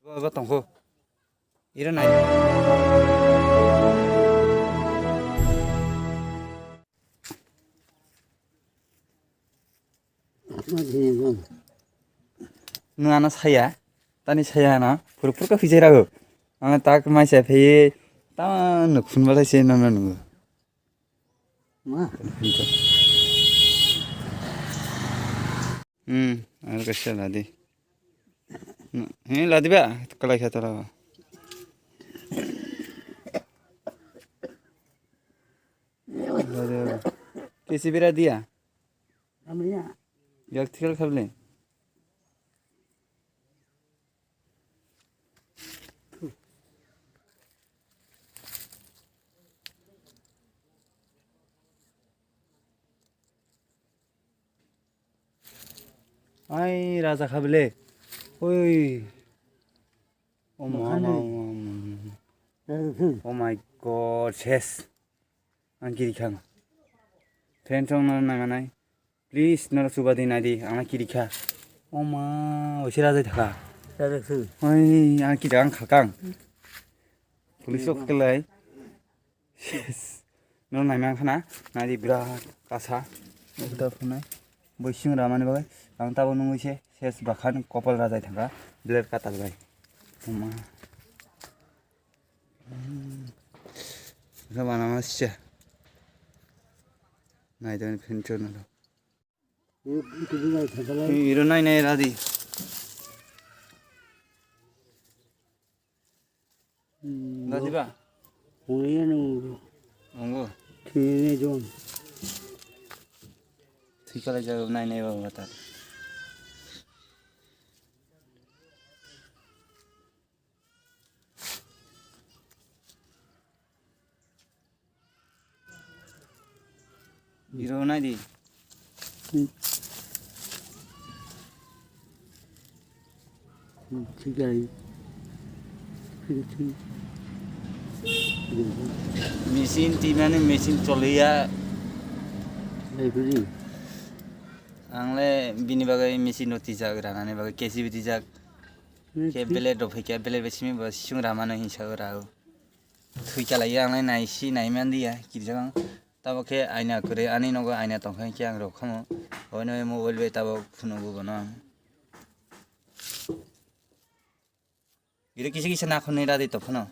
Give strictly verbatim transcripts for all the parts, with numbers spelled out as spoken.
Bo, bo tongkho. Iro nai. Nwng ano saya, tani saya ano, puruk puruk khe hwijai rago. Ano tak mai sa phai, ta nwng khun balai se nwng nwng. Ma. Hmm, ano kaisa ladi. Hmm, he ladi ba, kalai kha tara. Ladi ba. Kesi bira dia? Amiya. Yak thil khabli. Ai, raja kha bele. Oi. Oh, ma, ma, ma, ma. Oh my God, ses. Ang kiri khang. Friend song no nanganai. Please, noro chuba di nai di, ang kiri kha. Oh ma, oisi raja thaka. Oi, ang kiri ang khakang. Police rok kelai. Yes. No naimang khana, nadi birat kasa. Ekta phunai. Boising ramani bagai, ang tabo nungui se, ses bakhan kopal rajai thangka, blade katal bai. Tuma. Ramana masya. Nai dan pintu nalo. Iro nai nai radi. Hmm. Radi ba? Hongya nung. Ongo. Kini jon. Thikala jaga nai nai ba mata. Iro nai di. Hmm. Hmm, thik age. Thik, thik. Machine twi mani machine choliya. Library. Ang le bini bagwi machine no twijak, ranani bagwi K C B twijak. Hmm, khe thik. Blade rok phaikha, blade bai simi bo sisung ramano hinsa o rao. Thwi kalaiya ang nai si nai man diya, kirjak ang. Tabo khe aina kwrwi, ani nogo aina tongkha khe ang rok khamo. Oino mobile bai tabo phunugo bono ang. Iri kisa kisa nakhon ni radi to phano.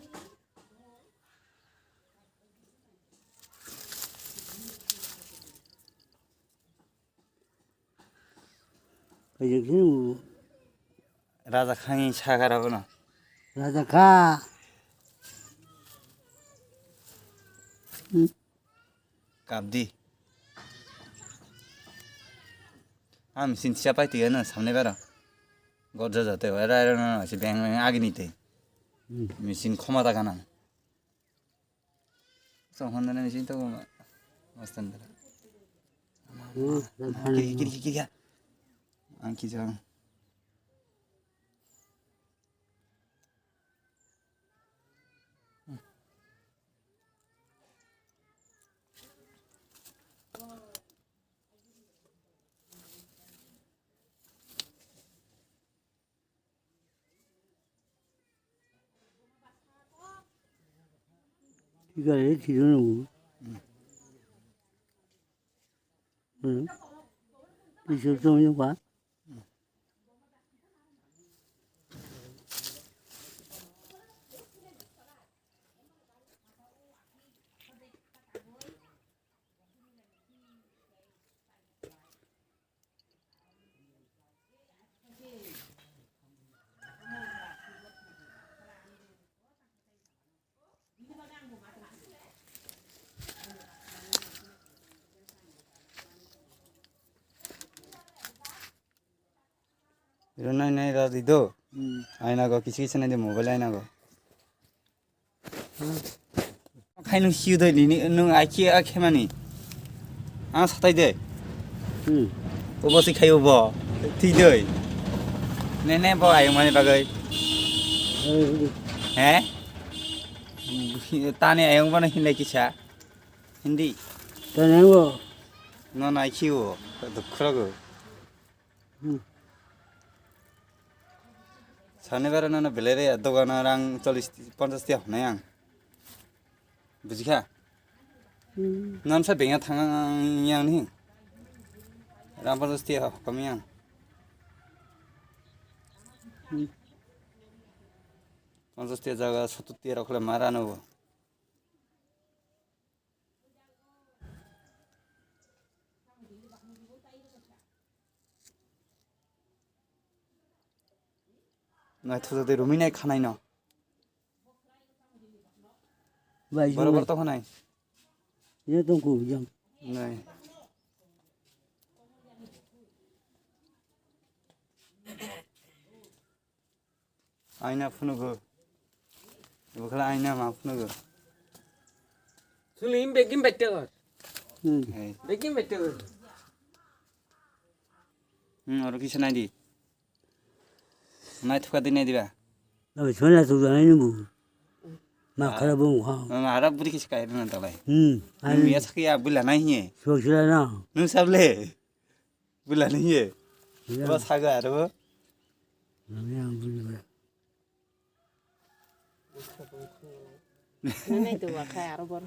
Kajak sini. Raja khani sagara bono. Raja kha. Hmm. Kapdi. Am sin siya pai tiga na samne bara. Gorja jate era era na si beng beng agini te. Hmm. Machine khoma ta kana. Song Honda ni machine to ma. Mastan dara. Hmm, Kiri kiri kiri kiri. Ang ki jang. Thik age, thik age. Hmm. Twi suk suk nukha. Iro nai nai ra di do. Hmm. Aina go kisi kisi nai di mobile aina go. Hmm. Khai nung siu doi nini nung aki a khemani. Ang satai de. Hmm. Obo si khai obo. Thi doi. Ne ne bo ayung mani bagai. Hmm. He? Tani ayung bono hinlai kisa. Hindi. Tani ayung bo. No nai khiu. Dukhra go. Hmm. Thani bara nono belai re dogano rang chollish ponchash tiya honai ang. Bujikha? Hmm. Nonsa bengya thang yang ni. Rang ponchash tiya ho kami yang. Hmm. Ponchash tiya jaga sottur tiya rokhle mara no. Naithok de rumi nai khanai no. Bai, boro boro to khanai. Ye tong ku jam. Nai. Aina phunugo. Bukhala aina ma phunugo. Suli im begim bette gor. Hmm. Hey. Begim bette gor. Hmm, oro kisa nai di. Nai thuka di nai diba. Abi sona tu nai ni bu. Ma khara bu ha. Ma ara buri kisa kai na talai. Hmm. Nung ya sakya bula nai hiye. So sila na. Nung sable. Bula ni ye. Ya. Bo saga aro bo. Nani ang buli ba. Nani tu ba khai aro bor.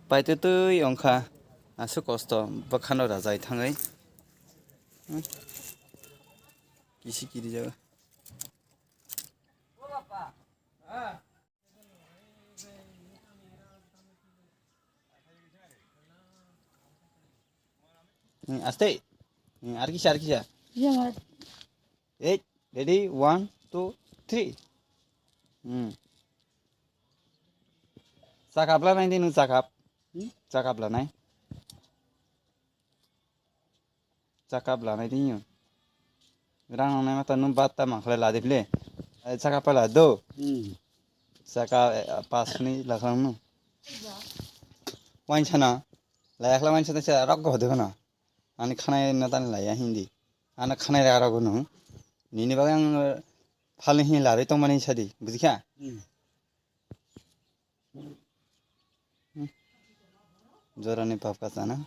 Paito twi ongkha. Aswk kosto bwkhano rajai thangwi. Hmm. Kisi kiri jaga. Hmm, aste. Hmm, ar kisa, ar kisa. Iya, Mas. Eight, ready, one, two, three. Hmm. Chakap la nai di nung chakap. Hmm? Chakap la nai. Chakap lanai di nyo. Rang nang nai mata nung bat ta mangkhlai ladi ble. Ai chakap pala do. Hmm. Chakap, eh, pas ni la khang nung. Wain sana. La yakhla wain sana sa rok go de na. Ani khanai na tan la ya hindi. Ana khanai ra rok nung. Nini bagwi ang, eh, phal ni hin la rwi tong mani sadi. Bujikha? Hmm. Jorani pap ka sana.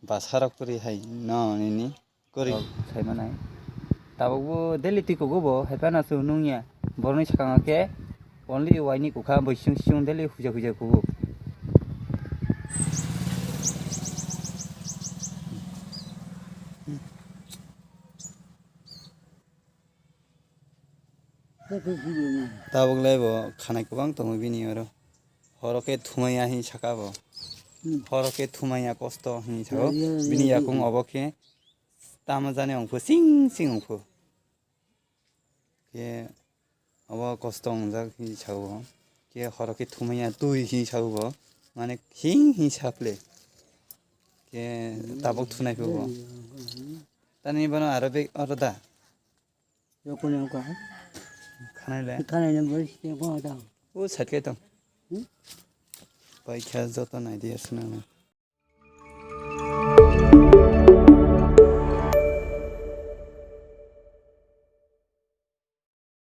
Basarok kuri hai no nini kuri. Sai manai. Tabuk bo daily twi kugo bo hai phano su nung ya. Boroni sakang ke only waini kukha bai sung sung daily huja huja kugo. Tabuk lai bo khanai kwbang tongo bini oro. Horo khe thumaiya hin saka bo. Hmm. Horo khe thumaiya kosto hin sao. Ya, ya, ya, bini ya, yakung ya. Obo khe tamo jani ongphu sing sing ongphu. Khe obo kosto ongjak hin sao bo. Khe horo khe thumaiya twi hin sao bo. Mane hing hin saple. Khe tabuk thunai phubo. Tani bono aro bek oro da. Yokoni wngkha. Khanai le? Khanai le bo se ko da. O side kai tong. Hmm? Pai khe joto nai di aswk nang.